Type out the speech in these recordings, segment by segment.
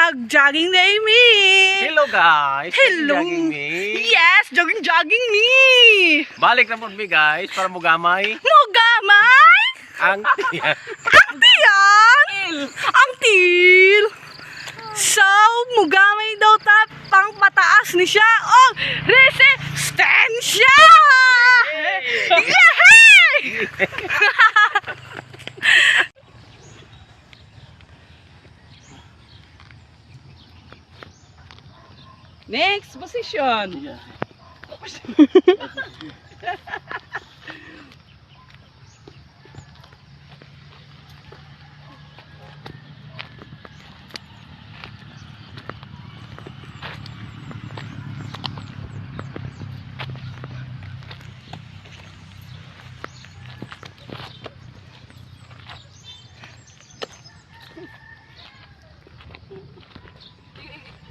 Mag-jogging na mi! Hello, guys! Hello! Jogging me. Yes! Jogging, jogging me! Balik na po mi, guys, para mugamay Mugamay! ang tiyan. Ang tiyan! Ang til! So, mugamay daw ta pang pataas ni siya og resistensya! Yay! Next position.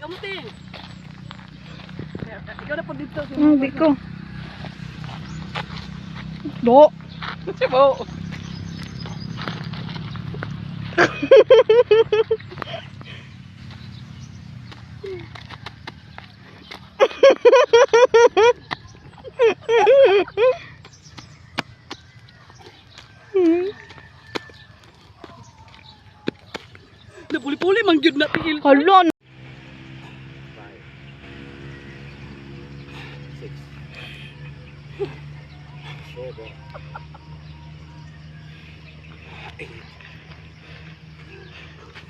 Kamuti. Ikaw na po dito. Hindi ko. Do. Sibo. Napuli-puli man gyud na tiil. Hala. 5, 6, 7, 8,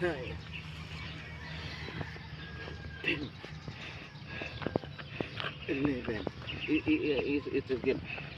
9, 10, 11. It's a game.